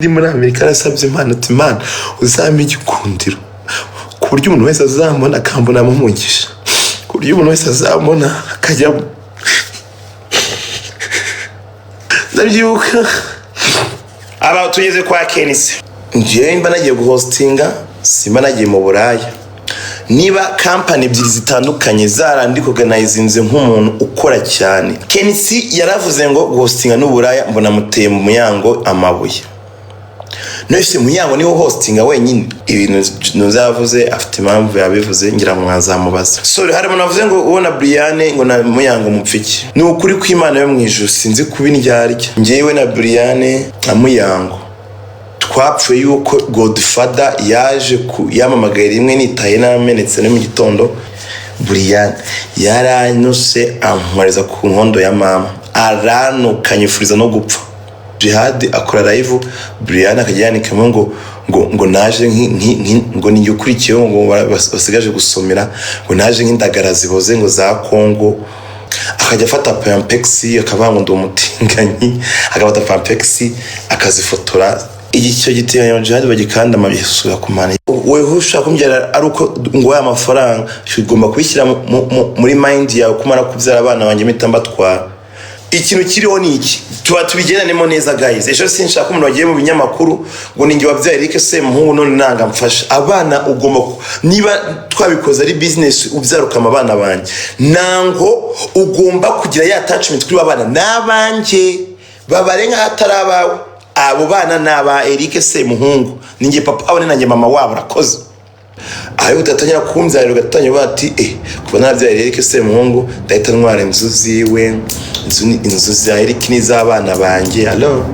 Ndi muri Amerika, arasabye Imana ati: "Imana, uzampe igikundiro ku buryo umuntu wese azamubona akambonamo umugisha, ku buryo umuntu wese azamubona akajya." Ndabyibuka Aba tugeze kwa KNC. Njyewe mba nagiye guhostinga, simba nagiye mu buraya. Niba kampani ebyiri zitandukanye zarandikoganizinze nk'umuntu ukora cyane, KNC yaravuze ngo guhostinga n'uburaya, mbona muteye mu Muyango amabuye. None Muyango niwe hostinga wenyine? Ibintu ntuzavuze, afite impamvu yabivuze, ngira ngo mwazamubaza. Sorry, hari umuntu wavuze ngo ubona Brian ngo na Muyango mupfiki. Ni ukuri kw'Imana yo mu ijuru, sinzi kuba indyarya. Njyewe na Brian na Muyango twapfuye yuko Godfather yaje ku yamamagaye rimwe, nitaye namenetse no mu gitondo. Brian yaranyuse, ankoreza ku nkondo ya mama, aranuka, nyifuriza no gupfa. Jihad akora live, Brian akajya yandikamo ngo naje ngo ninjye ukurikiyeho, ngo basigaje gusomera, ngo naje nk'indagara ziboze ngo za Kongo. Akajya afata pampegisi akavuga ngo ndi umutinganyi, agafata pampegisi akazifotora. Icyo giteganyo Jihad bagikanda amabisura ku mana. Weho ushaka kumbyara ari uko ngo aya mafaranga ugomba kubishyira muri mind yawe, kumara kubyara abana banjye mpita mbatwara. Ikintu kiriho ni iki, tuba tubigendanemo neza guys. Ejo sinshaka umuntu wagiye mu binyamakuru ngo ninjye wabyaye Eric Semuhungu, none nanga mfasha abana. Ugomba niba twabikoze ari business, ubyara ukama abana banjye, nango ugomba kugira ya attachment kuri abana n'abanjye, babare nk'aho atari abawe. Abo bana ni aba Eric Semuhungu, ninjye papa wabo, ni nanjye mama wabo. Urakoze. Aho udatangira kumbyarira, ugatangira uvuga ati: "Eh, kuva nabyaye Eric Semuhungu, ndahita ntwara inzu ziwe, inzu inzu za Eric n'iz'abana banjye." Alo,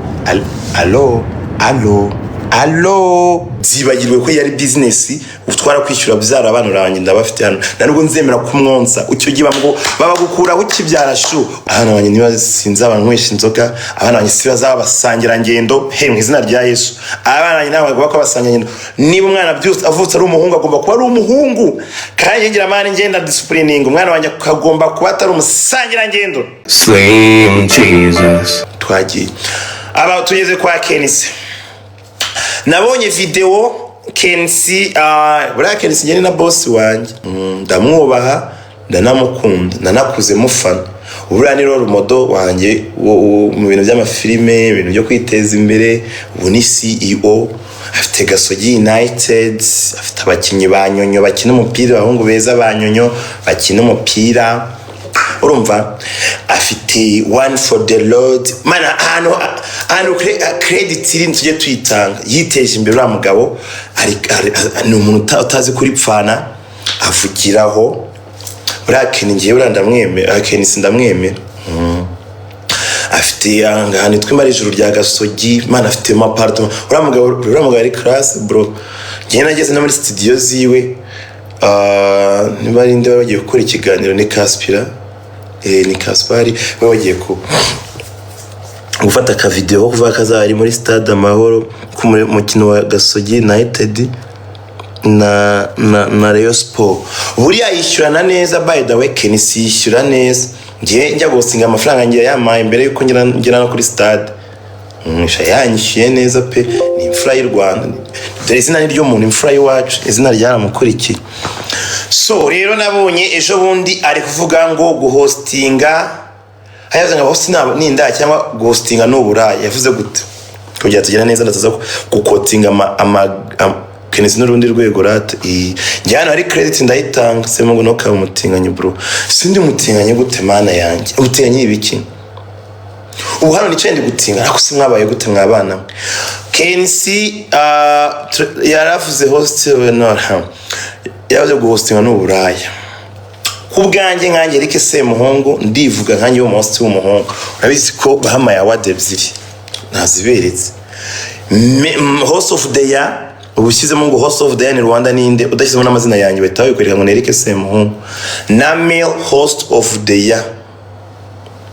alo, alo, alo, byibagirwe ko yari business utwara kwishyura. Byara abana banjye ndabafite hano, nta nubwo nzemera kumwonsa. Icyo gihe ngo babagukuraho ukibyara shu. Abana banjye niba sinzaba nywesha inzoga, abana banjye si bazaba basangirangendo. He, mu izina rya Yesu, abana banjye ntabwo bagomba kuba basangirangendo. Niba umwana byose avutse ari umuhungu, agomba kuba ari umuhungu. Kandi ngira amani, ngenda disciplining umwana wanjye, akagomba kuba atari umusangirangendo. Slim Jesus. Twagiye. Aba tugeze kwa KNC. Nabonye video KNC, buriya KNC njye ni na boss wanjye. Ndamwubaha, ndanamukunda, nanakuze mufana. Buriya ni role model wanjye mu bintu by'amafilime, ibintu byo kwiteza imbere. Ubu ni CEO, afite Gasogi United, afite abakinnyi ba Nyonyo bakina umupira, abahungu beza ba Nyonyo bakina umupira. Urumva, afite One for the Lord. Mana, ahantu credit iri tujye tuyitanga. Yiteje imbere uriya mugabo, ni umuntu utazi kuripfana, avugiraho. Buriya Ken, ngewe buriya ndamwemera, Ken si ndamwemera. Afite ahantu hitwa Imara Ijuru rya Gasogi. Mana, afite apartment. Uriya mugabo ari class bro. Ngewe nageze no muri studio ziwe. Ah, niba ari nde bari bagiye gukora ikiganiro, ni Kaspira, ni Kaspari, we bagiye ku gufata akavideo ko kuvuga ko azaba ari muri Stade Amahoro ku mukino wa Gasogi United na Rayon Sport. Buriya yishyurana neza. By the way, KNC yishyura neza. Ngiye njya gusinga amafaranga ngiye yamaye mbere yuko ngera no kuri stade. Sha, yanyishyuye neza pe. Ni imfura y'u Rwanda. Dore izina ni ry'umuntu, imfura y'iwacu, izina ryaramukurikiye. So rero nabonye ejo bundi ari kuvuga ngo guhostinga, Yavuze ngo host ni indaya cyangwa guhostinga ni uburaya. Yavuze gute kugira tugera neza? Ndataza gukotinga ama KNC n'urundi rwego rate. Njye hano hari credit ndayitanga. Sema ngo ntukabe umutinganyi bro. Sindi umutinganyi gute? Mana yanjye, umutinganyi ibiki? Ubu hano nicaye ndi gutinga, ariko si mwabaye gute mwabana mwe? KNC yaravuze host no yavuze guhostinga ni uburaya. Ku bwanjye nkanjye Eric Semuhungu, ndivuga nkanjye w'umunsi w'umuhungu, urabizi ko bahamaye award ebyiri naziberetse. Host of the year, ubu ushyizemo ngo "Host of the year in Rwanda ninde", udashyizemo n'amazina yanjye, bahita babikwereka ngo ni Eric Semuhungu. Na male host of the year,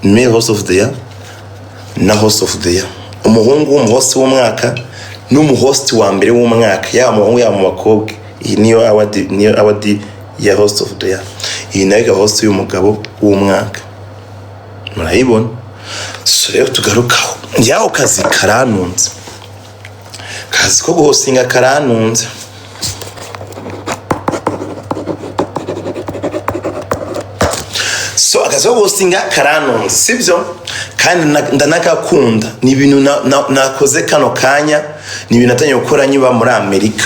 male host of the year na host of the year, umuhungu w'umuhost w'umwaka n'umuhost wa mbere w'umwaka, yaba umuhungu yaba mu bakobwa. Iyi niyo award, niyo award ya host of the year. Iyi nayo ikaba host y'umugabo w'umwaka, murayibona. So rero tugarukaho, njyaho kazi karanunze. Akazi ko guhostinga karantunze. So akazi ko guhostinga karantunze, sibyo? Kandi ndanakakunda. Ni ibintu nakoze kano kanya, ni ibintu natangiye gukora nkiba muri Amerika,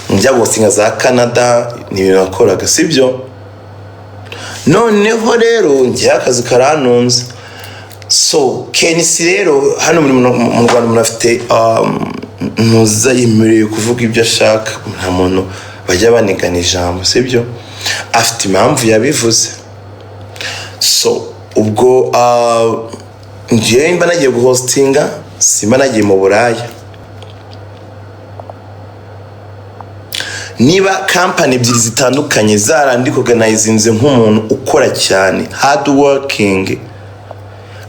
njya guhostinga za Canada, ni ibintu nakoraga, sibyo? Noneho rero njyewe akazi karantunze. So KNC rero hano mu Rwanda umuntu afite ntuza yemerewe kuvuga ibyo ashaka, nta muntu bajya banigana ijambo, sibyo? Afite impamvu yabivuze. So ubwo njyewe mba nagiye guhostinga, simba nagiye mu buraya. Niba kampani ebyiri zitandukanye zarandikoganizinze nk'umuntu ukora cyane, hard working,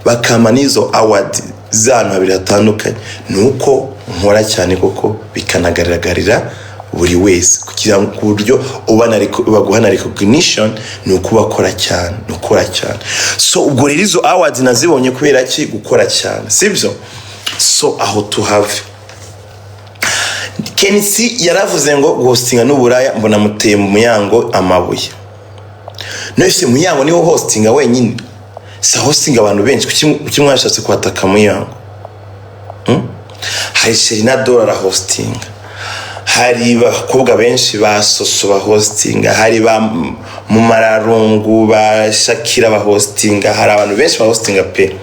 bakampa n'izo award z'ahantu habiri hatandukanye, ni uko nkora cyane koko, bikanagaragarira buri wese, kugira ngo ku buryo ubona baguha na recognition, ni uko bakora cyane, ni ukora cyane. So ubwo rero izo awards nazibonye kubera ki? Gukora cyane, sibyo? So aho tuhave. KNC yaravuze ngo guhostinga n'uburaya, mbona muteye mu Muyango amabuye. None Muyango niwe hostinga wenyine? Si hostinga abantu benshi? Kuki mwashatse kwataka Muyango? Hari Sherina Dora arahostinga, hari abakobwa benshi ba Soso bahostinga, hari ba Mumararungu, ba Shakira bahostinga, hari abantu benshi bahostinga pe.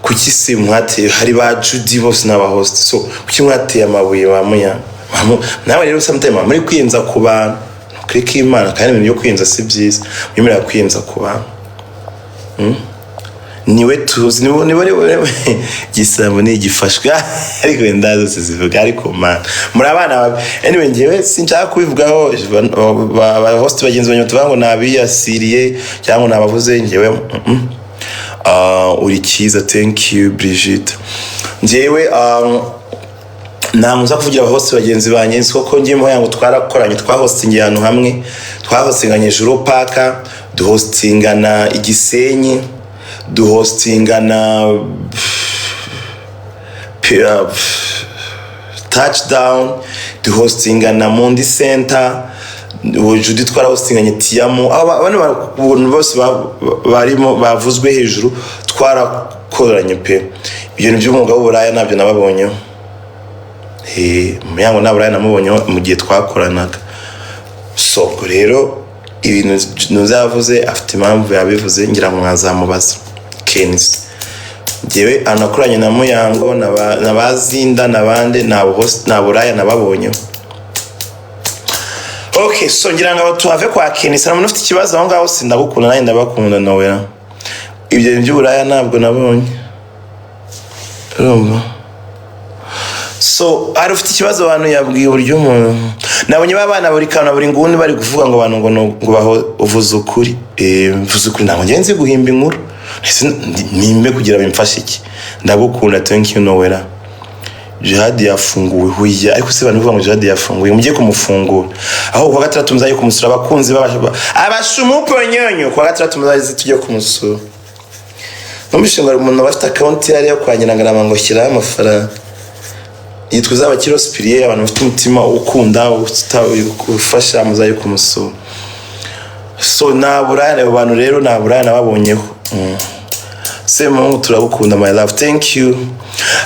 Kuki se mwateye? Hari ba Judy, bose ni abahost. So kuki mwateye amabuye ba Muyango? Nawe rero sometimes muri kwiyenza ku bantu, nukuri k'Imana, kandi ibintu byo kwiyenza si byiza, mwemerera kwiyenza ku bantu. Niwe tuzi, niwe niwe niwe igisambo ni igifashwe, ariko wenda zose zivuga, ariko man, muri abana babi. Anyway, njyewe sinshaka kubivugaho. Ba host bagenzi banjye tuvuga ngo nabiyasiriye cyangwa nabavuze, njyewe Uri cyiza, thank you Brigitte. Njyewe nta nza kuvugira host bagenzi banjye, nzi koko ngiye muyango ngo twarakoranye, twahostingiye ahantu hamwe, twahostinganye Juru Paka, duhostingana Igisenyi, duhostingana Touchdown, duhostingana Mundi Center, Judy twarahostinganye Tiyamo. Aba bano bantu bose barimo bavuzwe hejuru twarakoranye pe. Ibyo bintu by'umwuga w'uburaya ntabyo nababonyeho. Muyango nta buraya namubonyeho mu gihe twakoranaga. So ubwo rero ibintu ntuzavuze afite impamvu yabivuze, ngira ngo mwazamubaza Kenzi. Njyewe anakoranye na Muyango na ba Zinda n'abandi, nta buraya nababonyeho. Okay, so ngira ngo abo tuhave kwa Kenisi. Nta muntu ufite ikibazo aho ngaho? Sindagukunda, nanjye ndabakunda. Nowera, ibyo bintu by'uburaya ntabwo nabonye, urumva? So hari ufite ikibazo? Abantu yabwiye uburyo umuntu nabonye babana buri kantu na buri nguni bari kuvuga ngo abantu ngo ngo baho uvuze ukuri. Mvuze ukuri, ntabwo ngenzi nzi guhimba inkuru. Ese nimbe kugira bimfashe iki? Ndagukunda, thank you Nowera. Jihad yafunguwe huya, ariko se abantu bavuga ngo Jihad yafunguwe, mujye kumufungura. Aho kuwa gatandatu muzaye kumusura, abakunzi abashumuponyonyo, kuwa gatandatu muzaze tujye kumusura. Numvise ngo hari umuntu aba afite account yari yo kwa Nyirangarama ngo shyiraho amafaranga, yitwa Uzabakiro Sipiriye. Abantu bafite umutima ukunda ufasha, muzaye kumusura. So nta buraya, abo bantu rero nta buraya nababonyeho. Semuhungu turagukunda, my love, thank you.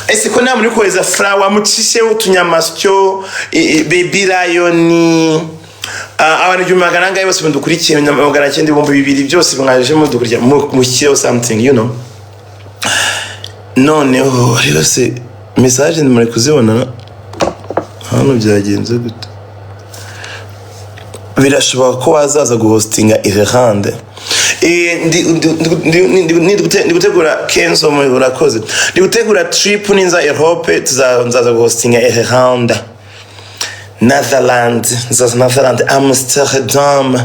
Ese ko nta muri kohereza flower, mucisheho utunyamasyo, baby lion. Abantu 1400 bose mudukurikiye, 900, 2000 byose mwaje mudukurikira, mushyireho something. Noneho rero se message muri kuzibona hano, byagenze gute? Birashoboka ko wazaza guhostinga Irlande. Ndi gutegura, Kenzo urakoze, ndi gutegura trip ninza Europe, nzaza guhostinga Irlande, Netherland, nzaza Netherland, Amsterdam.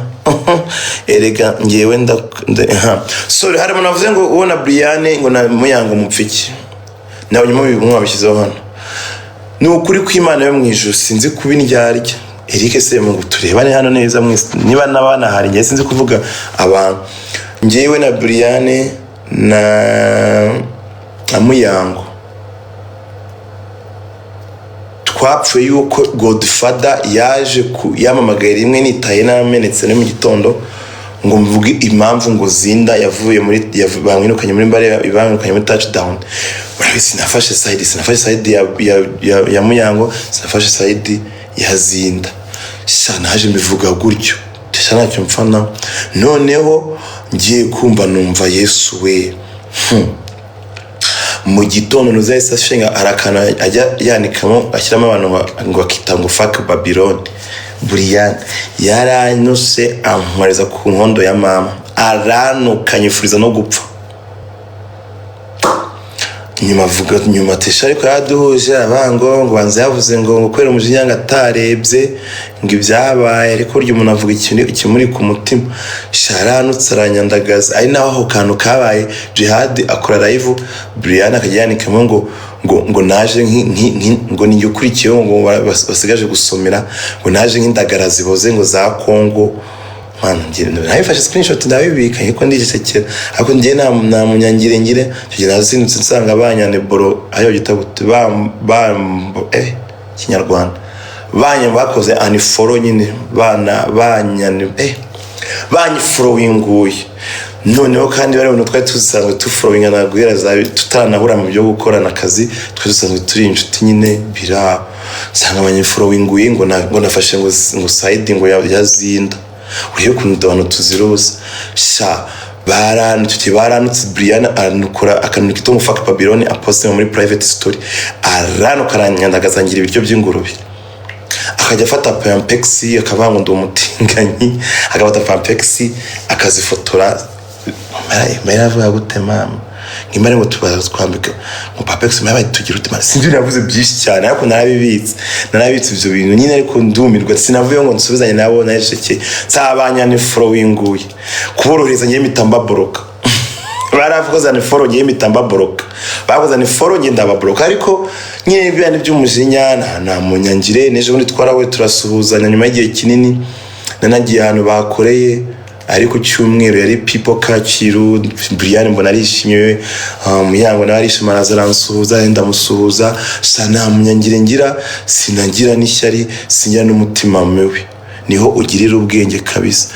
Erega ngewe ha. Sorry, hari umuntu wavuze ngo ubona Brian ngo na Muyango mupfiki, nabonye mwabishyizeho hano. Ni ukuri kw'Imana yo mu ijuru, sinzi kuba indyarya. Eric Semungu, turebane hano neza mwese, niba n'abanahari, njye sinzi kuvuga abantu. Njyewe na Brian na Muyango. Twapfuye yuko Godfather yaje ku yamamagaye rimwe nitaye namenetse no mu gitondo ngo mvuge impamvu ngo Zinda yavuye muri bamwirukanye muri Mbare, bamwirukanye muri Touchdown. Urabizi, sinafashe side ya Muyango, sinafashe side ya Zinda. Sha, naje mbivuga gutyo, sha, ntacyo mfana. Noneho ngiye kumva numva, Yesu we, Mu gitondo ntuzahise ashinga arakana ajya yanikamo, ashyiramo abantu ngo akita ngo "Fuck Babylon". Buriyani yaranyuse, ankoreza ku nkondo ya mama, aranuka, nyifuriza no gupfa. Nyuma avuga nyuma tesha, ariko yaduhuje abango ngo banza yavuze ngo kubera umujinya ngo atarebye ngo ibyabaye, ariko burya umuntu avuga ikintu ikimuri ku mutima. Sharanutse, aranyandagaza. Ari naho ako kantu kabaye, Jihad akora live, Brian akajya yanikamo ngo naje ngo ninjye ukurikiyeho, ngo basigaje gusomera, ngo naje nk'indagara ziboze ngo za Kongo. Man, nabifashe screenshot, ndabibika, ariko ndicecekera. Ariko njye nta munyangire ngire. Icyo gihe nazindutse nsanga banyane boro ayo gita gute ba Kinyarwanda banya bakoze unfollow nyine, bana banyane banyifollowinguye. Noneho kandi bari abantu twari dusanzwe tufollowingana guhera za tutaranahura mu byo gukorana akazi, twari dusanzwe turi inshuti nyine. Biraho nsanga banyifollowinguye ngo nafashe ngo side ngo ya Zinda. Urebe ukuntu abantu tuzira ubusa. Sha, baranutse, baranutse. Brian aranukura akantu kitwa ngo "Fuck Babylon", aposte muri private story, aranuka, aranyandagaza, ngira ibiryo by'ingurube. Akajya afata pampegisi, akavuga ngo ndi umutinganyi, agafata pampegisi akazifotora. Mara avuga gute mama ngimare ngo tubaza twambika ngo pampegisi, mara tugira ute? Sinzi ibintu yavuze byinshi cyane, ariko narabibitse ibyo bintu nyine, ariko ndumirwa. Sinavuye ngo nsubizanye nabo, narishekeye nsabanya ni followinguye kuborohereza. Ngiye mpita mbaboroka. Baravuze ni follow, ngiye mpita mbaboroka. Bavuze ni follow, ngiye ndababoroka. Ariko nyine ibyo ni by'umujinya, nta munyangire. N'ejo bundi twarawe turasuhuzanya nyuma y'igihe kinini. Nanagiye ahantu bakoreye, ariko cyumweru yari People Kacyiru. Brian mbona arishimye, Muyango nawe arishima, araza aransuhuza, ndamusuhuza. Sa nta munyangire ngira, sinagira n'ishyari, singira n'umutima mubi. Niho ugirira ubwenge kabisa.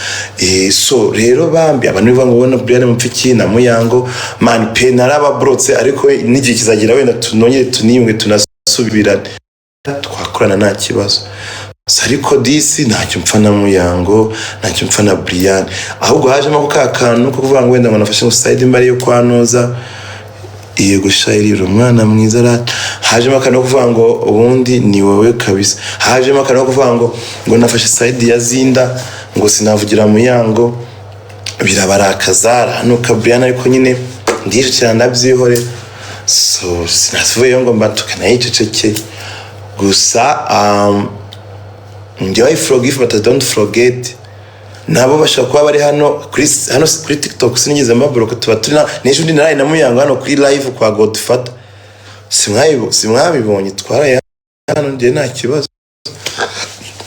So rero bambi, abantu bivuga ngo ubona Brian Mupfiki na Muyango, man pe, narababrotse, ariko n'igihe kizagera wenda tunongere tuniyunge, tunasubirane, twakorana nta kibazo. So, ariko disi ntacyo mpfa na Muyango, ntacyo mpfa na Brian, ahubwo hajemo ako ka kantu ko kuvuga ngo wenda ngo nafashe ngo side imbere yo kwanoza. Yego shayirira umwana mwiza rata. Hajemo akantu ko kuvuga ngo ubundi ni wowe kabisa. Hajemo akantu ko kuvuga ngo nafashe side ya Zinda, ngo sinavugira Muyango, birabarakaza, arahanuka Brian. Ariko nyine ndicecekera, ndabyihorera. So sinasubiyeyo ngo mbatuke, nayicecekeye gusa. Njyewe I forgive but I don't forget. Nabo bashobora kuba bari hano kuri TikTok, sinigeze mbaboroka. Tuba turi na n'ejo undi naraye na Muyango hano kuri live kwa Godfather. Simwabibonye? Twaraye hano. Njye nta kibazo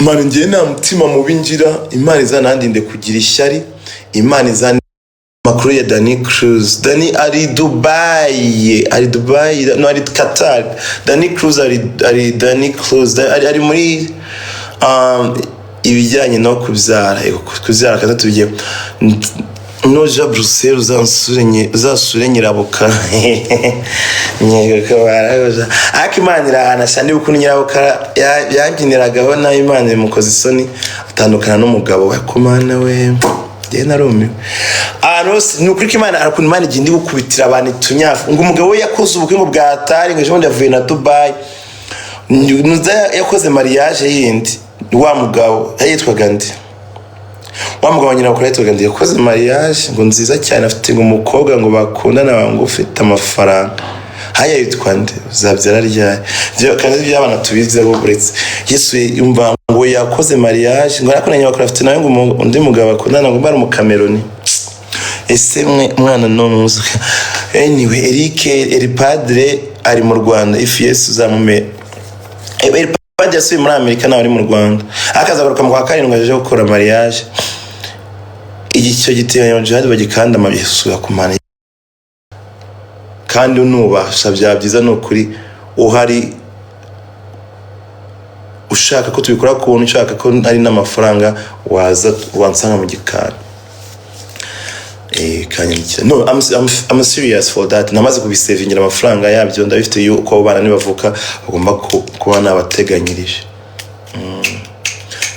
man, njye nta mutima mubi ngira. Imana izanandinde kugira ishyari, Imana izan. Amakuru ya Danny Cruz: Danny ari Dubai, ari Dubai, no, ari Qatar. Danny Cruz ari Danny Cruz ari muri ibijyanye no kubyara. Ego, kubyara kaza tubigiye. Noja Bruxelles, uzasure Nyirabukara. Nyirabukara, ariko Imana irahana cyane. Niba ukuntu Nyirabukara yankiniragaho, nayo Imana imukoza isoni, atandukana n'umugabo we. Kumana we, njyewe narumiwe ahantu hose. Ni ukuri ko Imana, hari ukuntu Imana igenda igukubitira abantu itunyafu. Ngo umugabo we yakoze ubukwe ngo bwatari, ngo ejo bundi yavuye na Dubai. Nuza yakoze mariage yindi, wa mugabo yitwaga nde? Wa mugabo wa Nyirabukara yitwaga nde? Yakoze mariage ngo nziza cyane, afite ngo umukobwa ngo bakundana, ngo ufite amafaranga. Haya, yitwa nde? Uzabyara ryari? Kandi iby'abana tubizeho uretse Yesu. Yumva ngo yakoze mariage, ngo ariko na Nyirabukara afite nawe ngo undi mugabo bakundana, ngo bari mu Kameruni. Ese mwe mwana no muzi? Anyway, Eric Eri Padre ari mu Rwanda. If Yesu uzamume. Eri Padre yasubiye muri Amerika, nawe ari mu Rwanda, akazagaruka mu kwa karindwi aje gukora mariage. Icyo giteranyo Jihad bagikanda amayesu kumana kandi unubasha, byaba byiza. Ni ukuri uhari. Ushaka ko tubikora ku buntu, ushaka ko ari n'amafaranga, waza wansanga mu gikari, kanyandikira. No, I'm serious for that. Namaze kubisevingira, amafaranga yabyo ndabifite, yuko abo bana nibavuka bagomba kuba nabateganyirije.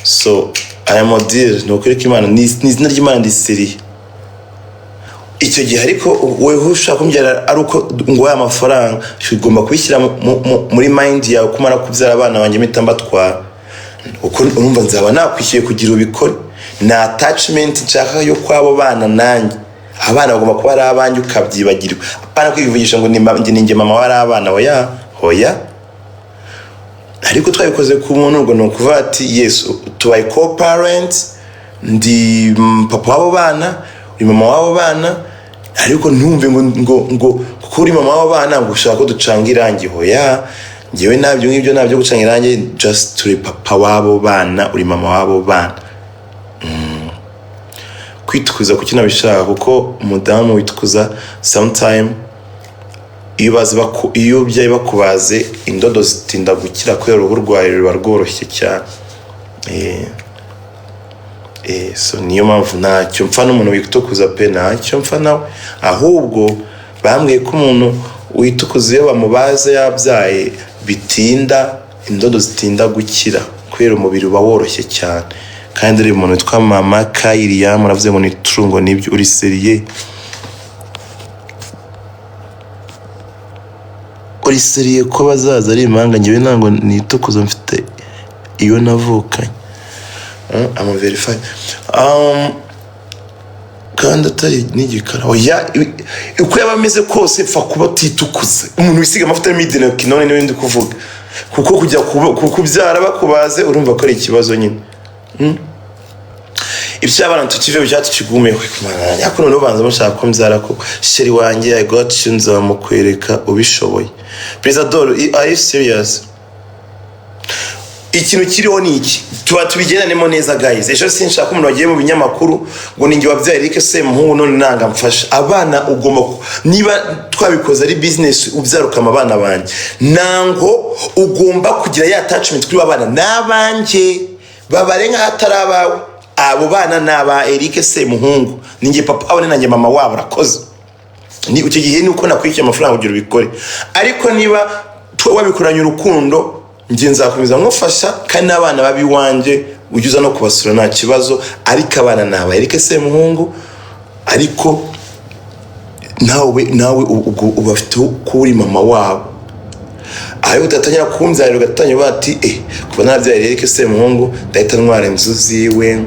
So aya modire ni ukuri ko Imana ni izina ry'Imana, ndi sérieux. Icyo gihe ariko weho ushaka kumbyara ari uko ngo aya mafaranga ugomba kubishyira muri mind yawe ko umara kubyara abana banjye mpita mbatwara, uko urumva nzaba nakwishyuye kugira ubikore. Ni attachment nshaka yo kw'abo bana nanjye. Abana bagomba kuba ari abanjye, ukabyibagirwa, apana kwivugisha ngo ni njye mama wari abana. Oya, oya. Ariko twabikoze ku muntu, ubwo ni ukuvuga ati yesu tubaye co-parent, ndi papa w'abo bana, uri mama w'abo bana, ariko ntumve ngo kuko uri mama w'abo bana ngo ushaka ko ducanga irangi. Hoya, njyewe ntabyo ngibyo, ntabyo gucanga irangi. Just turi papa w'abo bana, uri mama w'abo bana. Kwitukuza kuki nabishaka? Kuko umudamu witukuza sometime iyo ubyaye bakubaze, indodo zitinda gukira kubera uruhu rwawe ruba rworoshye cyane. So niyo mpamvu ntacyo mpfa n'umuntu witukuza pe, ntacyo mpfa nawe. Ahubwo bambwiye ko umuntu witukuza iyo bamubaze yabyaye bitinda, indodo zitinda gukira kubera umubiri uba woroshye cyane. Kandi uri umuntu witwa Mama Kayiriya muravuze ngo ni true, ngo nibyo. Uri sérieux? Uri sérieux ko bazaza ari impanga? Njyewe ntabwo nitukuza, mfite iyo navukanye. I'm verified. Kandi atari n'igikara. Oya, uko yaba ameze kose pfa kuba atitukuza. Umuntu wisiga amavuta y'imidenokinone niwe ndi kuvuga, kuko kujya kubyara bakubaze urumva ko ari ikibazo nyine. Iby'abana tukive bya tukigumeho. Ariko noneho banza mushaka ko mbyara ko chéri wanjye, I got you, nzamukwereka ubishoboye. Perezida Doro, are you serious? Ikintu kiriho ni iki, tuba tubigendanemo neza guys. Ejo sinshaka umuntu wagiye mu binyamakuru ngo ninjye wabyaye Eric Semuhungu none nanga mfasha abana. Ugomba niba twabikoze ari business, ubyara ukama abana banjye, nango ugomba kugira ya attachment kuri ba bana n'abanjye, babare nk'aho atari abawe. Abo bana ni aba Eric Semuhungu, ninjye papa wabo, ni nanjye mama wabo. Urakoze. Ni icyo gihe ni uko nakwishyuye amafaranga kugira ubikore. Ariko niba wabikoranye urukundo, njye nzakomeza nkufasha, kandi n'abana babi iwanjye ujye uza no kubasura, nta kibazo. Ariko abana ni aba Eric Semuhungu, ariko nawe ubwo ubafite ko uri mama wabo. Aho udatangira kumbyarira, ugatangira uvuga ati kuva nabyaye Eric Semuhungu ndahita ntwara inzu ziwe,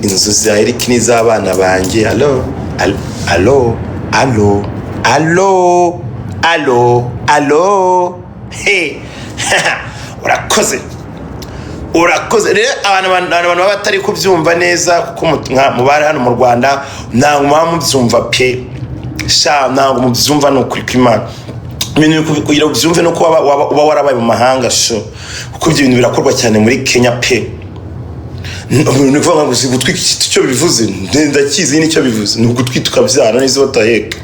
inzu za Eric n'iz'abana banjye. Allo, allo, allo, allo, allo, allo, he! Urakoze, urakoze. Rero abantu baba batari kubyumva neza, kuko mubari hano mu Rwanda ntabwo muba mubyumva pe. Sha, ntabwo mubyumva, ni ukuri kw'Imana. Ibintu kugira ngo ubyumve nuko uba warabaye mu mahanga sho, kuko ibyo bintu birakorwa cyane muri Kenya pe. Ni ukuvuga ngo si gutwika icyo bivuze, ndakizi nicyo bivuze, ni ugutwita ukabyara neza bataheka.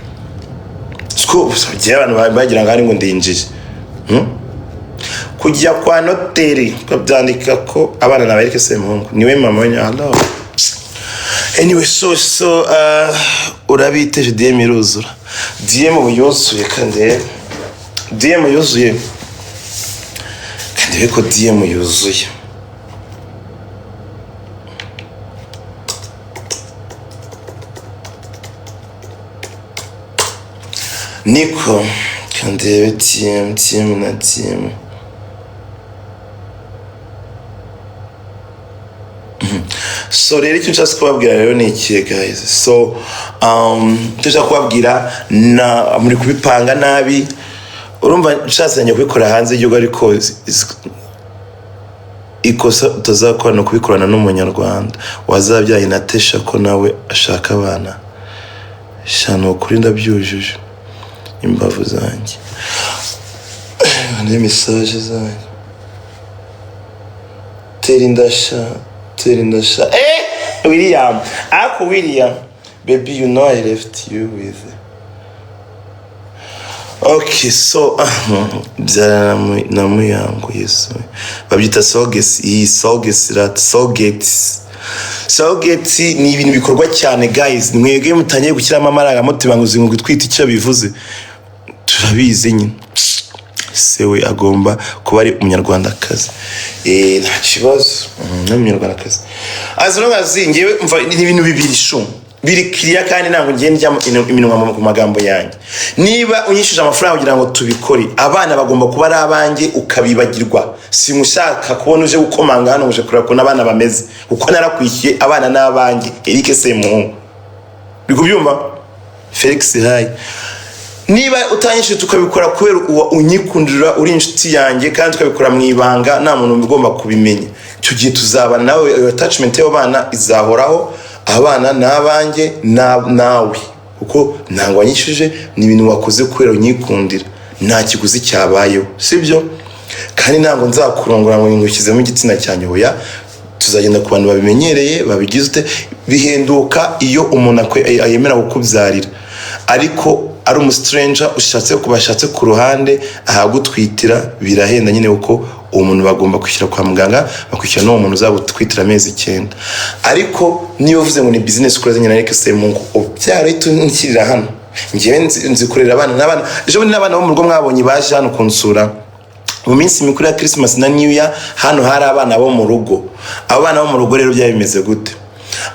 Siko ugiye abantu bagira ngo ari ngo ndinjije. Kujya kwa noteri ukabyandika ko abana na Eric Semuhungu niwe mama we. Hello. Anyway, so urabiteje. DM iruzura, DM ubu yuzuye. Kandi DM yuzuye, kandi ko DM yuzuye. Niko kandebe DM, DM na DM. So rero icyo nshaka kubabwira rero ni iki guys? So icyo nshaka kubabwira, na muri kubipanga nabi. Urumva nshatse njya kubikora hanze y'igihugu, ariko ikosa utazakora ni ukubikorana n'umunyarwanda wazabyaye na Tesha ko nawe ashaka abana. Sha, ni ukuri ndabyujuje imbavu zanjye ni message zanjye. Tera indasha, tera indasha. William, ako William baby, you know I left you with. Okay, so byara na Muyango. Yesu, babyita surrogacy. Iyi surrogacy rat, surrogate, surrogate ni ibintu bikorwa cyane, guys. Mwebwe mutangiye gushyiramo amarangamutima ngo ngo gutwita icyo bivuze, turabizi nyine. Se we agomba kuba ari umunyarwandakazi. Nta kibazo. Ni umunyarwandakazi as long as ngewe mva ni ibintu bibiri shu biri kiriya, kandi ntabwo ngiye njya iminwa ku magambo yanjye. Niba unyishyuje amafaranga kugira ngo tubikore, abana bagomba kuba ari abanjye, ukabibagirwa. Simushaka kubona uje gukomanga hano, uje kureba ukuntu abana bameze, kuko narakwishyuye. Abana ni abanjye. Eric Semuhungu, uri kubyumva? Felix hayi. Niba utanyishyuye, tukabikora kubera uwa unyikundira, uri inshuti yanjye, kandi tukabikora mu ibanga, nta muntu ugomba kubimenya, icyo gihe tuzabana nawe. Iyo attachment y'abo bana izahoraho. Abana ni abanjye nawe, kuko ntabwo wanyishyuje, ni ibintu wakoze kubera unyikundira, nta kiguzi cyabayeho, sibyo? Kandi ntabwo nzakurongora ngo ngushyizemo igitsina cyanjye, oya. Tuzagenda ku bantu babimenyereye, babigize ute. Bihenduka iyo umuntu yemera kukubyarira, ariko ari umu stranger ushatse kubashatse ku ruhande ahagutwitira, birahenda nyine, kuko uwo muntu bagomba kwishyura kwa muganga, bakwishyura n'uwo muntu uzagutwitira amezi 9. Ariko niba uvuze ngo ni business ukora nyine, ariko Semungu ubyara uhita unshyirira hano. Njyewe nzi kurera abana n'abana. Ejo bundi n'abana bo mu rugo mwabonye baje hano kunsura mu minsi mikuru ya Christmas na New Year. Hano hari abana bo mu rugo. Abo bana bo mu rugo rero byari bimeze gute?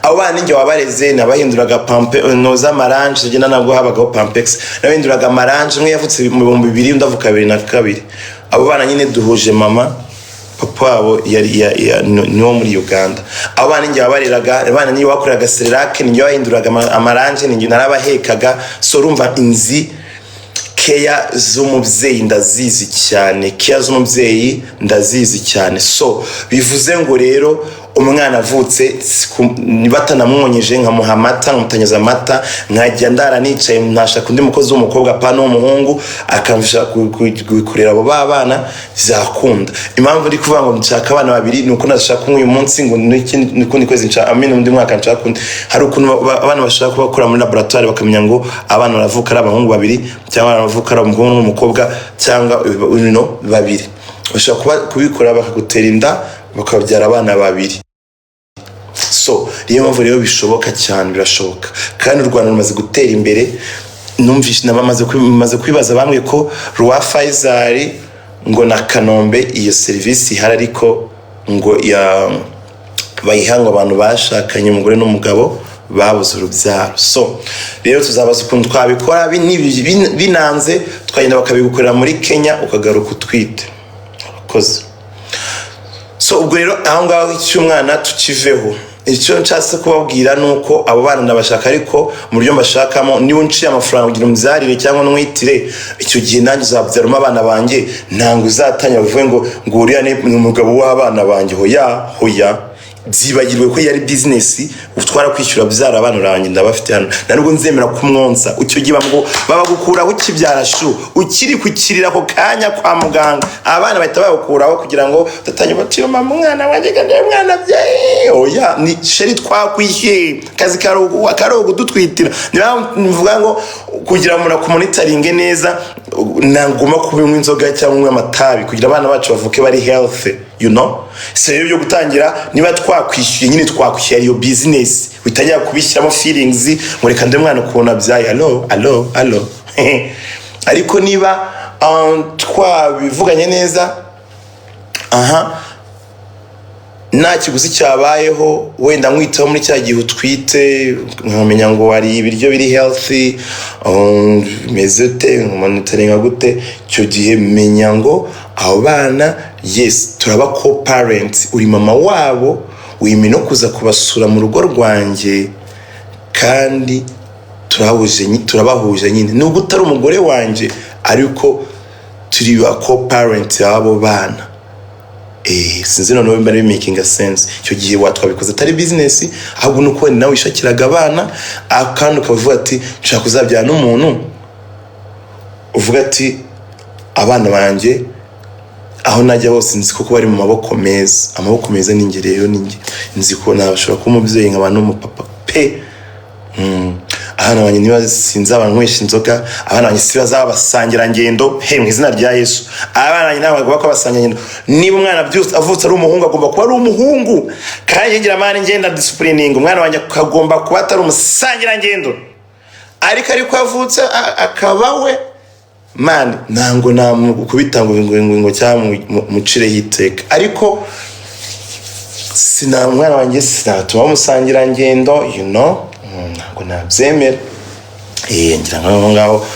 Abo bana ninjye wabareze, nabahinduraga pampe no z'amaranje. Tugenda, nabwo habagaho Pampex, nabahinduraga amaranje. Umwe yavutse mu 2000, undi avuka 2002. Abo bana nyine duhuje mama, papa wabo yari ni wo muri Uganda. Abo bana ninjye wabareraga. Abana niyo wakoreraga Cerelac, ninjye wahinduraga amaranje, ninjye narabahekaga. So urumva inzi care z'umubyeyi ndazizi cyane, care z'umubyeyi ndazizi cyane. So bivuze ngo rero umwana avutse, batanamwonyeje, nkamuha amata, nkamutangiza amata, nkajya ndara nicaye, ntashaka undi mukozi w'umukobwa pana w'umuhungu akamfasha kurera abo bana, byakunda. Impamvu ndi kuvuga ngo nshaka abana babiri ni uko nashaka umwe uyu munsi, ngo n'ikundi kwezi nshaka amene, undi mwaka nshaka undi. Hari ukuntu abana bashaka kubakura muri laboratoire, bakamenya ngo abana baravuka ari abahungu babiri, cyangwa abana baravuka ari umuhungu n'umukobwa, cyangwa no babiri. Bashobora kubikora, bakagutera inda, bakabyara abana babiri. So niyo mpamvu rero bishoboka cyane, birashoboka, kandi u Rwanda rumaze gutera imbere. Numvise maze kwibaza bamwe ko rwa Faisal ngo na Kanombe iyo serivisi ihari, ariko ngo ya bayiha ngo abantu bashakanye, umugore n'umugabo babuze urubyaro. So rero tuzabaza ukuntu twabikora. Binanze tukagenda bakabigukorera muri Kenya, ukagaruka utwite. Urakoze. So ubwo rero aho ngaho icy'umwana tukiveho. Icyo nshatse kubabwira ni uko abo bana ndabashaka, ariko mu buryo mbashakamo, niba unciye amafaranga kugira umbyarire cyangwa nwitire, icyo gihe nanjye uzabyaramo abana banjye. Ntabwo uzatangira uvuge ngo uriya ni umugabo w'abana banjye. Hoya, hoya, byibagirwe ko yari business utwara kwishyura. Byara abana uranjye, ndabafite hano, nta nubwo nzemera kumwonsa. Icyo gihe ngo babagukuraho ukibyara shu, ukiri kukirira ako kanya kwa muganga, abana bahita babakuraho kugira ngo udatangira bati: "Mama, umwana wanjye, kandi umwana bye." Oya, ni chéri, twakwishyuye, akazi karogo dutwitira. Niyo mvuga ngo kugira ngo umuntu akumonitoringe neza, ntagomba kunywa inzoga cyangwa kunywa amatabi, kugira abana bacu bavuke bari healthy. Si rero byo gutangira, niba twakwishyuye nyine twakwishyuye, iyo business witangira kubishyiramo feelings ngo reka ndi mwana ukuntu abyaye. Allo, allo, allo. Ariko niba twabivuganye neza, aha nta kiguzi cyabayeho, wenda nkwitaho muri cya gihe utwite, nkamenya ngo wariye ibiryo biri healthy, bimeze ute, monitoringa gute, icyo gihe menya ngo abo bana, yes, turaba co-parents, uri mama wabo, wemeye no kuza kubasura mu rugo rwanjye, kandi turabahuje nyine, nubwo utari umugore wanjye, ariko turi ba co-parents b'abo bana. Sinzi noneho nimba ari making sense. Icyo gihe watwabikoze atari business, ahubwo nuko wenda nawe wishakiraga abana, kandi ukavuga ati nshaka kuzabyara n'umuntu uvuga ati abana banjye aho najya hose nzi ko bari mu maboko meza. Amaboko meza ni njye rero, ni njye nzi ko nashobora kuba umubyeyi nkaba n'umupapa pe. Abana banjye niba sinzabanywesha inzoga. Abana banjye si bazaba abasangirangendo. He, mu izina rya Yesu, abana banjye ntabwo bagomba kuba abasangirangendo. Niba umwana byose avutse ari umuhungu, agomba kuba ari umuhungu. Kandi ngira amahane, ngenda disciplining umwana wanjye, akagomba kuba atari umusangirangendo. Ariko avutse akaba we, man, ntabwo namukubita ngo cyangwa mucireho iteka, ariko sina umwana wanjye sinatuma bamusangirangendo, ntabwo nabyemera. Ngira ngo aho ngaho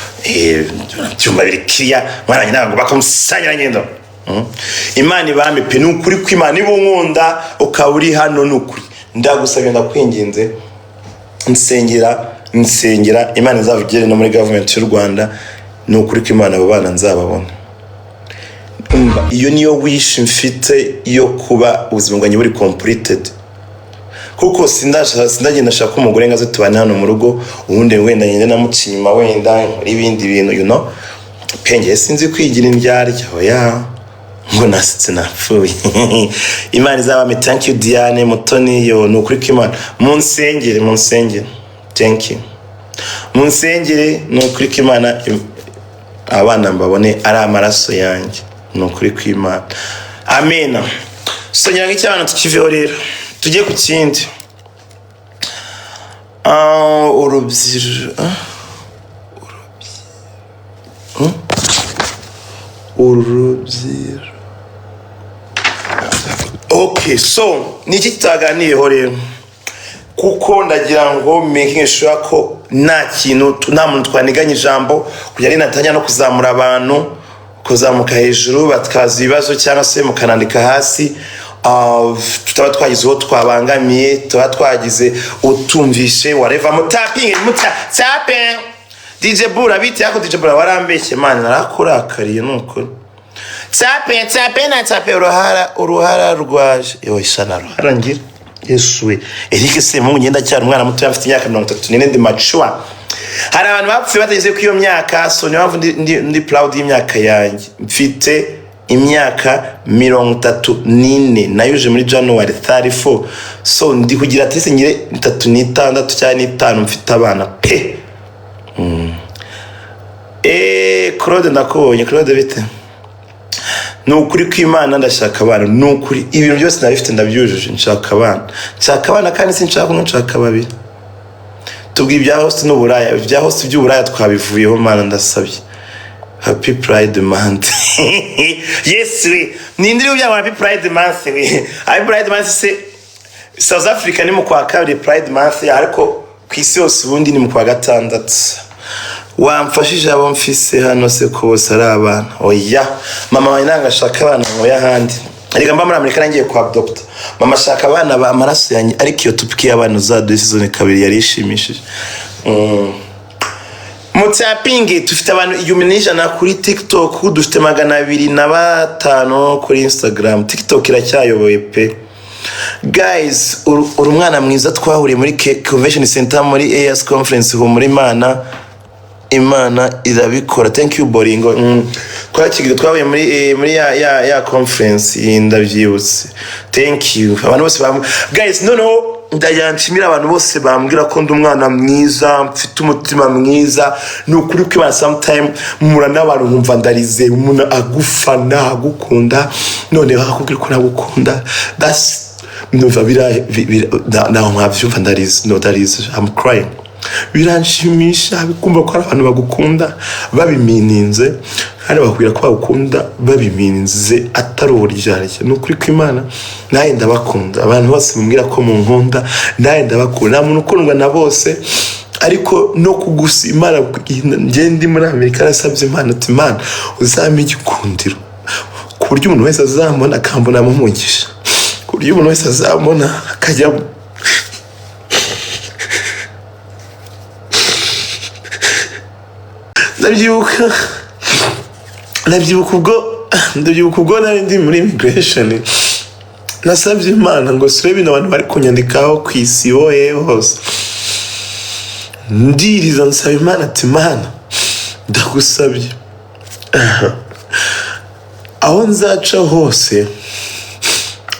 byumba biri kiriya, umwana wanjye ntabwo bakamusangirangendo. Imana ibambe pe. Ni ukuri kw'Imana, niba unkunda ukaba uri hano, ni ukuri ndagusabye, ndakwinginze, nsengera, nsengera, Imana izavugire no muri gavumenti y'u Rwanda. Ni ukuri ko Imana, abo bana nzababona. Umva, iyo niyo wish mfite yo kuba ubuzima bwanjye buri completed, kuko sindagenda ashaka umugore ngo aze tubane hano mu rugo, ubundi wenda ngende namuca inyuma, wenda nkore ibindi bintu pe. Njye sinzi kwigira indyarya, oya. Ngo nasetse napfuye. Imana izabame. Thank you, Diane Mutoni. Yo, ni ukuri ko Imana, munsengere, munsengere. Thank you, munsengere. Ni ukuri ko Imana, abana mbabone ari amaraso yanjye, ni ukuri kw'Imana. Amena. So ngira ngo icyabana tukiveho rero, tujye ku kindi. Ah, urubyiruko, ah, urubyiruko. Okay, so ni iki tutaganiyeho rero? Kuko ndagira ngo making sure ko nta kintu, nta muntu twaniganya ijambo, kugira ngo natangira no kuzamura abantu, kuzamuka hejuru bakaza ibibazo cyangwa se mukanandika hasi. Tutaba twagize uwo twabangamiye, tuba twagize utumvishe, whatever. Mutapinge, muta tape. DJ Bura bite? Yako DJ Bura, warambeshye man, narakurakariye, nukuri. Tape, tape na tape. Uruhara, uruhara rwaje. Yo ishana ruhara ngira. Yesu we, Eric Semungu, ngenda cyane umwana muto, afite imyaka 34, ndi mature. Hari abantu bapfuye batageze kuri iyo myaka, so niyo mpamvu ndi proud y'imyaka yanjye. Mfite imyaka 34, nayuje muri January 34. So ndi kugira ati ngire 36 cyangwa 5, mfite abana pe. Claude, ndakubonye. Claude, bite? Ni ukuri kw'Imana, ndashaka abana, ni ukuri. Ibintu byose nabifite, ndabyujuje, nshaka abana, nshaka abana, kandi sinshaka umwe, nshaka babiri. Tubwiye ibya host n'uburaya, ibya host by'uburaya twabivuyeho. Mana, ndasabye. Happy Pride Month. Yes we, ninde uri ubyanga Happy Pride Month we? Happy Pride Month se South Africa ni mu kwa kabiri Pride Month, ariko ku isi yose ubundi ni mu kwa gatandatu. Wamfashije abo mfise hano se ko bose ari abana? Oya, mama wanjye ntabwo ashaka abana ngo ahandi. Reka mba muri Amerika, nangiye kwa adopta. Mama ashaka abana ba amaraso yanjye. Ariko iyo topic y'abana uzaduha season kabiri, yari ishimishije. Mutapingi, dufite abantu 1100 kuri TikTok, dufite 205 kuri Instagram. TikTok iracyayoboye pe. Guys, uri umwana mwiza. Twahuriye muri convention center muri AS conference. Humura, Imana, Imana irabikora. Thank you, Boringo. Twakigire twahuye muri ya conference, ndabyibutse. Thank you abantu bose guys, noneho ndagira nshimira abantu bose bambwira ko ndi umwana mwiza, mfite umutima mwiza. Ni ukuri ko sometime mpura n'abantu nkumva ndarize. Umuntu agufana, agukunda, none akakubwira ko nagukunda, that's numva bira naho mwabyumva, ndarize. No, ndarize, I'm crying. Biranshimisha kumva ko hari abantu bagukunda babimininze, kandi bakubwira ko bagukunda babimininze, atari uburyarya. Ni ukuri kw'Imana, nawe ndabakunda. Abantu bose mumbwira ko munkunda, nawe ndabakunda. Nta muntu ukundwa na bose, ariko no kugusa Imana. Njye ndi muri Amerika, nasabye Imana ati: "Imana, uzampe igikundiro ku buryo umuntu wese azambona akambonamo umugisha, ku buryo umuntu wese azambona akajya." Ndabyibuka ubwo nari ndi muri immigration, nasabye Imana ngo sure bino abantu bari kunyandikaho ku isi hoye hose. Ndiriza, nsaba Imana ati: "Imana, ndagusabye, aho nzaca hose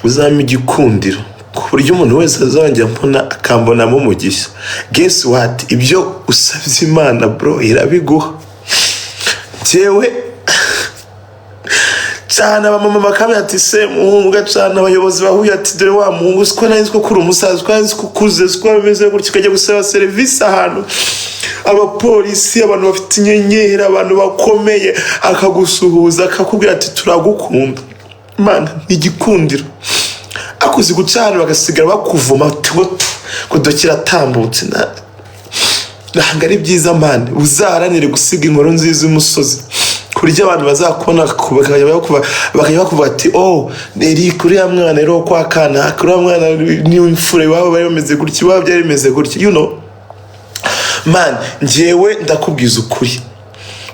uzampa igikundiro." Ku buryo umuntu wese azongera mbona akambonamo umugisha. Guess what? Ibyo usabye Imana, bro, irabiguha. Njyewe cyane abamama bakambwira ati: "Se muhungu," gacana abayobozi bahuye ati: "Dore wa muhungu, siko nari nzi ko kuri umusaza, siko nari nzi ko ukuze, siko bimeze gutya." Ukajya gusaba serivisi ahantu, abapolisi, abantu bafite inyenyeri, abantu bakomeye, akagusuhuza, akakubwira ati: "Turagukunda." Imana ni igikundiro. Akuzi gucana bagasigara bakuvuma ngo kiratambutse. Ntabwo ari byiza, man. Uzaharanire gusiga inkuru nziza imusozi, ku buryo abantu bazakubona bakajya bakuvuga ati: "Oh, Eric, uriya mwana rero wo kwa kanaka, uriya mwana ni imfura, iwabo bari bameze gutya, iwabo byari bimeze gutya." Man, njyewe ndakubwiza ukuri,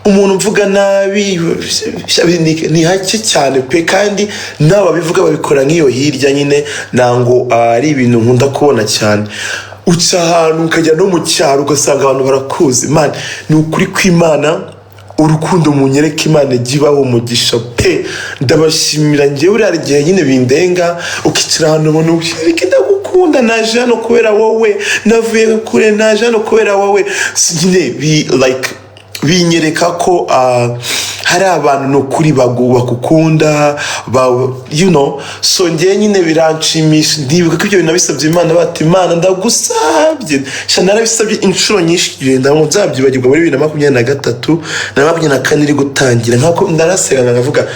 umuntu mvuga nabi ni hake cyane pe. Kandi n'abo babivuga babikora nk'iyo hirya nyine, ntabwo ari ibintu nkunda kubona cyane. Uca ahantu ukajya no mu cyaro, ugasanga abantu barakuzi. Man, ni ukuri kw'Imana, urukundo munyereka, Imana ijya ibaho umugisha pe. Ndabashimira. Njyewe uriya igihe nyine bindenga, ukicara ahantu ubona: "Reka, ndagukunda, naje hano kubera wowe, navuye kure, naje hano kubera wowe." Nyine bi like binyereka ko hari abantu ni ukuri bagukunda ba. So njyewe nyine biranshimisha. Ndibuka ko ibyo bintu nabisabye Imana, bati: "Imana, ndagusabye." Sha, narabisabye inshuro nyinshi, genda ngo nzabyibagirwa muri 2023 na 24 iri gutangira, nkako ndarasenga nkavuga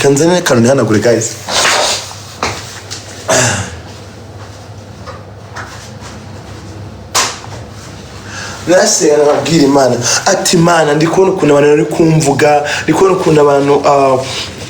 kanzane akantu ntihanagure, guys. Narasenga nkabwira Imana ati: "Imana, ndi kubona ukuntu abantu bari kumvuga, ndi kubona ukuntu abantu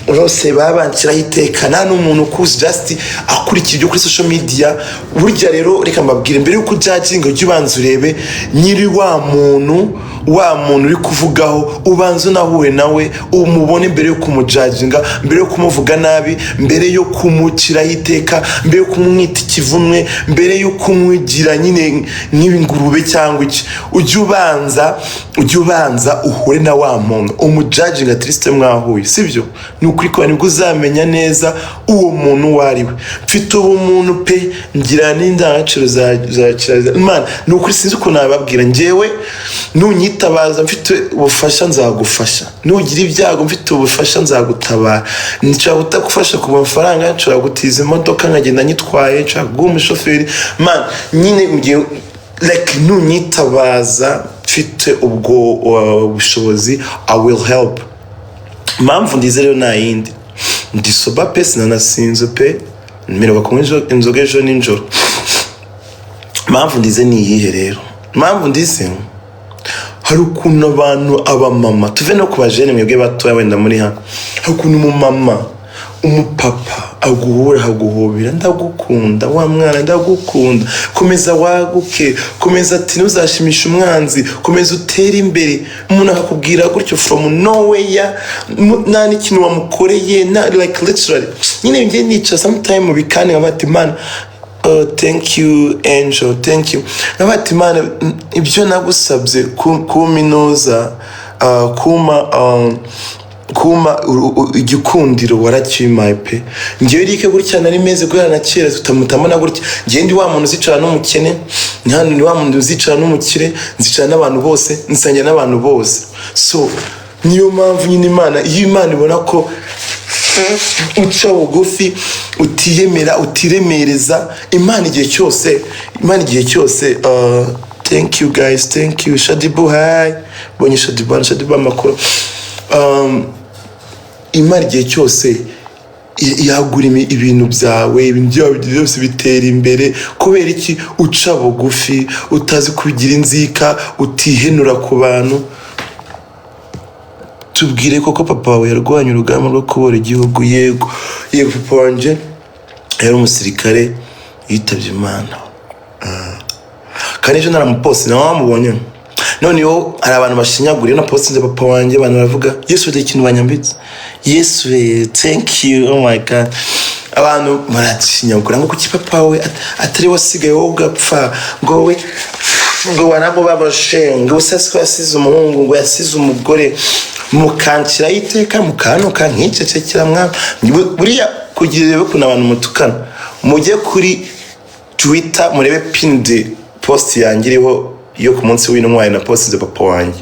bose baba banshyiraho iteka, nta n'umuntu ukuzi, just akurikira ibyo kuri social media." Burya rero reka mbabwire, mbere y'uko ujudginga, ujye ubanza urebe nyiri wa muntu, wa muntu uri kuvugaho, ubanza unahure nawe umubone mbere yo kumujudginga, mbere yo kumuvuga nabi, mbere yo kumushyiraho iteka, mbere yo kumwita ikivumwe, mbere yo kumwigira nyine nk'ingurube cyangwa iki. Ujye ubanza uhure na wa muntu umujudginga, at least mwahuye, sibyo? Ni ukuri ko nibwo uzamenya neza uwo muntu uwo ari we. Mfite ubumuntu pe, ngira n'indangagaciro za kirazira. Imana, ni ukuri sinzi ukuntu nababwira. Njyewe nunyitabaza mfite ubufasha, nzagufasha. Nugira ibyago mfite ubufasha, nzagutabara. Nshobora kutagufasha ku mafaranga, nshobora gutiza imodoka nkagenda nyitwaye, nshobora kuguha umushoferi. Man, nyine mu gihe like nunyitabaza mfite ubwo bushobozi, I will help. Impamvu ndize rero nta yindi, ndi sober pe, sinanasinze pe, mperuka kunywa inzoga ejo nijoro. Impamvu ndize ni iyihe rero? Impamvu ndize, hari ukuntu abantu, abamama, tuve no ku bajene, mwebwe batoya wenda muri hano, hari ukuntu umumama, umupapa aguhura, aguhobera: "Ndagukunda wa mwana, ndagukunda, komeza waguke, komeza," ati: "Ntuzashimishe umwanzi, komeza utere imbere." Umuntu akakubwira gutyo from nowhere, nta n'ikintu wamukoreye, na like literally nyine njye nica sometime mu bikani nkavuga ati: "Mana." Oh, thank you Angel, thank you. Nkavuga ati: "Mana, ibyo nagusabye kuminoza, kuma igikundiro, warakimpaye pe." Ngewe Eric gutya nari meze guhera na kera, tutamutambona gutya. Ngewe ndi wa muntu uzicara n'umukene, ni hano ni wa muntu uzicara n'umukire, nzicara n'abantu bose, nsangira n'abantu bose. So niyo mpamvu nyine Imana, iyo Imana ibona ko uca bugufi, utiyemera, utiremereza, Imana igihe cyose, Imana igihe cyose, thank you guys, thank you Shadibu, hi, bonye Shadibu hano, Shadibu amakuru. Imana igihe cyose yagura ibintu byawe, ibintu byawe byose bitera imbere. Kubera iki? Uca bugufi, utazi kugira inzika, utihenura ku bantu. Tubwire koko, papa wawe yarwanye urugamba rwo kubohora igihugu? Yego, yego, papa wanjye yari umusirikare, yitabye Imana. Kandi ejo naramuposte, nawe wamubonye. Noneho hari abantu bashinyagura iyo napostinze papa wanjye, abantu baravuga: "Yesu, dore ikintu banyambitse, Yesu we, thank you, oh my God." Abantu barashinyagura ngo kuki papa we atari we wasigaye, wowe ugapfa, ngo we ngo waramubabaje, ngo ubuse ko yasize umuhungu, ngo yasize umugore. Mukanshyiraho iteka, mukanuka, nkicecekera. Mwa buriya kugira urebe ukuntu abantu mutukana. Mujye kuri Twitter murebe pinned post yanjye iriho yo ku munsi w'intwari na postinze papa wanjye.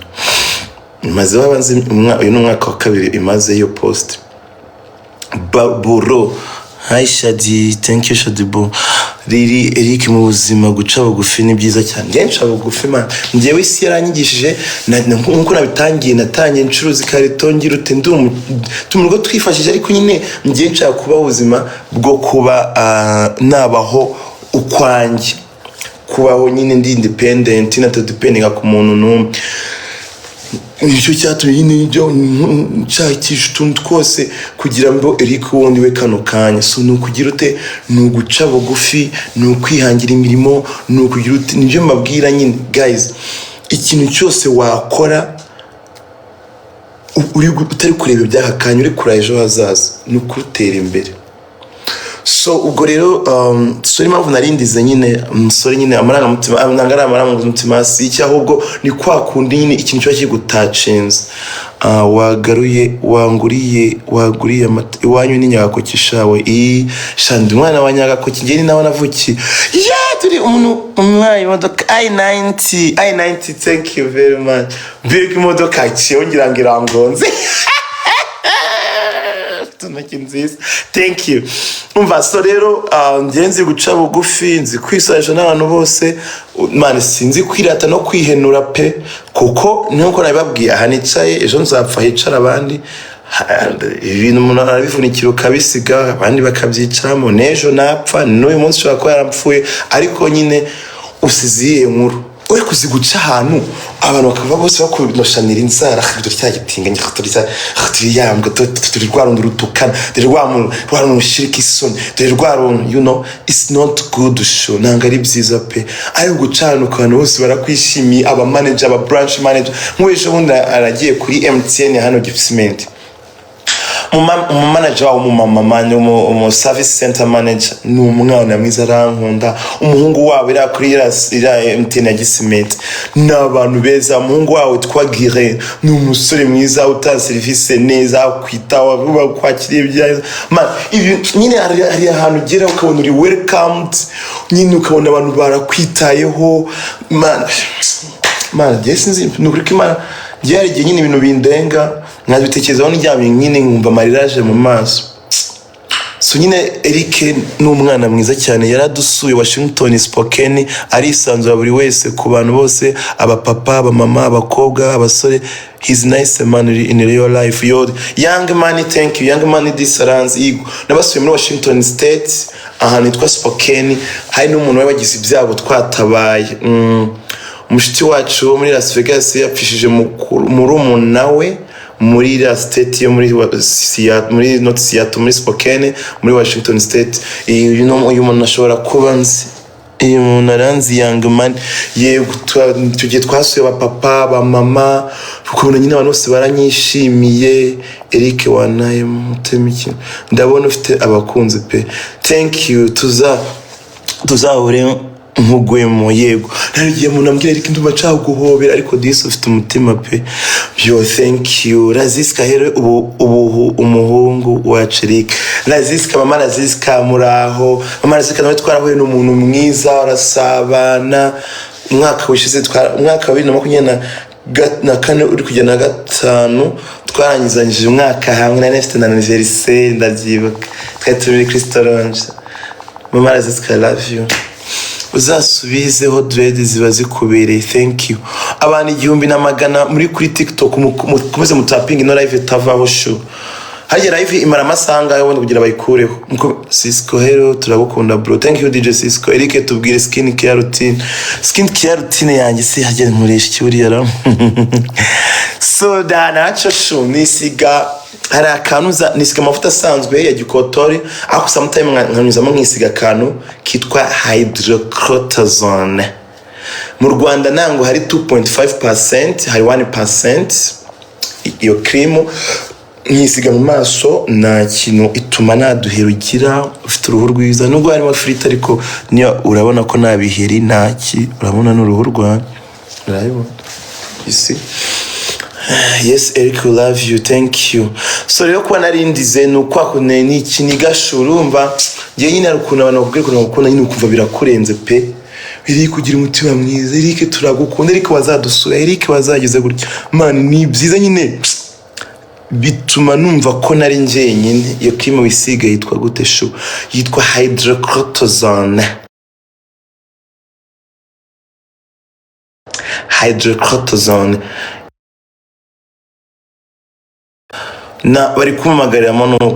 Imaze wabanze, uyu ni umwaka wa kabiri imaze iyo post. Buro, hi Shadi, thank you Shadibo. Riri Eric, mu buzima guca bugufi ni byiza cyane. Njye nca bugufi man, njyewe isi yaranyigishije nkuko nabitangiye. Natangiye ncuruza ikarito, ngira ute, ndi mu rugo twifashije, ariko nyine njye nshaka kubaho ubuzima bwo kuba nabaho ukwanjye, kubaho nyine ndi independent, natadependinga ku muntu n'umwe. Nicyo cyatumye nyine njya nshakisha utuntu twose kugira ngo Eric wundi we kano kanya. So ni ukugira ute? Ni uguca bugufi, ni ukwihangira imirimo, ni ukugira ute? Nibyo mbabwira nyine guys, ikintu cyose wakora utari kureba iby'aka kanya, uri kureba ejo hazaza, ni ukurutera imbere. So ubwo rero sorry, impamvu narindize nyine, sorry nyine, amarangamutima ntabwo ari amarangamutima, si iki, ahubwo ni kwa kundi nyine ikintu kiba kigutacinze. Wagaruye, wanguriye, waguriye amata iwanyu ni Nyagakoki shawe. Iyi shandi umwana wa Nyagakoki, njye ni nawe navukiye ya turi umuntu umwaye imodoka i90 i90. Thank you very much. Mbega imodoka cyongera ngo irangonze intoki nziza, thank you. Umva, so rero njye nzi guca bugufi, nzi kwisanisha n'abantu bose man, sinzi kwirata no kwihenura pe, kuko nkuko nabibabwiye, aha nicaye ejo nzapfa hicara abandi. Ibintu umuntu arabivunikira ukabisiga, abandi bakabyicaramo. N'ejo napfa, n'uyu munsi ushobora kuba yarampfuye, ariko nyine usize iyihe nkuru? Uri kuzi guca ahantu abantu bakava bose bakunoshanira inzara: "Dore cya gitinga, dore cya, dore yambwa, dore rwa rundi rutukana, dore rwa muntu, rwa runtu rushirika isoni, dore rwa runtu." You know it's not good show, ntabwo ari byiza pe. Ariko guca ahantu ku bose barakwishimiye, aba manager, aba branch manager, nk'ejo bundi aragiye kuri MTN hano Gisimenti, umumanager wabo, umumama man, umu service center manager, ni umwana mwiza, arankunda. Umuhungu wabo iriya kuri iriya MTN ya Gisimenti ni abantu beza. Umuhungu wabo witwa Gire ni umusore mwiza, utanga serivisi neza, akwitaho, kwakira ibyiza man. Ibi nyine hari ahantu ugera ukabona uri welcomed nyine, ukabona abantu barakwitayeho man. Man, njye sinzi, ni ukuri ko Imana, njye hari igihe nyine ibintu bindenga, nkabitekerezaho ndyamye nyine, nkumva amarira aje mu maso. So nyine Eric ni umwana mwiza cyane, yaradusuye Washington Spokane, arisanzura buri wese, ku bantu bose, abapapa, abamama, abakobwa, abasore. He's nice man in real life. Yo Young Money, thank you Young Money. Disaranze yego, nabasuye muri Washington State ahantu hitwa Spokane, hari n'umuntu wari wagize ibyago twatabaye. Mushiki wacu wo muri Las Vegas yapfishije murumuna we muri iriya state yo muri Seattle, muri North Seattle, muri Spokane, muri Washington State. Uyu muntu ashobora kuba nzi, uyu muntu aranzi, Young Man. Yego, icyo gihe twasuye abapapa, abamama, ukabona nyine abantu bose baranyishimiye. Eric wanaye mutemiki, ndabona ufite abakunzi pe, thank you. Tuzahure nkugwemo. Yego, nari igihe umuntu ambwira: "Ariko ndumva nshaka guhobera, ariko disi ufite umutima pe." Yo, thank you Raziska. Here ubu umuhungu wacu Eric, Raziska, mama Raziska, muraho mama Raziska? Nawe twarahuye, ni umuntu mwiza, arasabana. Umwaka wishize, umwaka wa 2024 uri kujya na gatanu, twarangizanyije umwaka hamwe, nari nafite na anniversaire, ndabyibuka, twari turi muri Crystal Lounge. Mama Raziska, I love you. Uzasubizeho dread, ziba zikubereye. Thank you. Abantu 1100 muri kuri TikTok, mukomeze mutapinga ino live itavaho shu. Harya live imara amasaha angahe ubundi kugira bayikureho? Cisco, hello, turagukunda bro. Thank you DJ Cisco. Eric, tubwire skin care routine. Skin care routine yanjye se harya nkoresha iki buriya ra? So da naco shu, nisiga, hari akantu nisiga amavuta asanzwe ya gikotori, ariko sometime nkanyuzamo nkisiga akantu kitwa hydrocortisone. Mu Rwanda ntango hari 2.5%, hari 1%. Iyo cream nkisiga mu maso, nta kintu ituma, nta duheri ugira, ufite uruhu rwiza nubwo harimo filter, ariko niyo urabona ko nta biheri, nta ki, urabona n'uruhu rwawe, urabibona isi. Yes Eric, we love you, thank you. So rero kuba narindize ni ukwakune, ni ikiniga urumva ngewe nyine hari ukuntu abantu bakubwira ukuntu bagukunda nyine ukumva birakurenze pe. Eric ugira umutima mwiza, Eric turagukunda, Eric wazadusura, Eric wazageze gutya, man ni byiza nyine, bituma numva ko nari njyenyine. Iyo cream wisiga yitwa gute shu? Yitwa hydrocortisone. Hydrocortisone na bari kumamagariramo nuko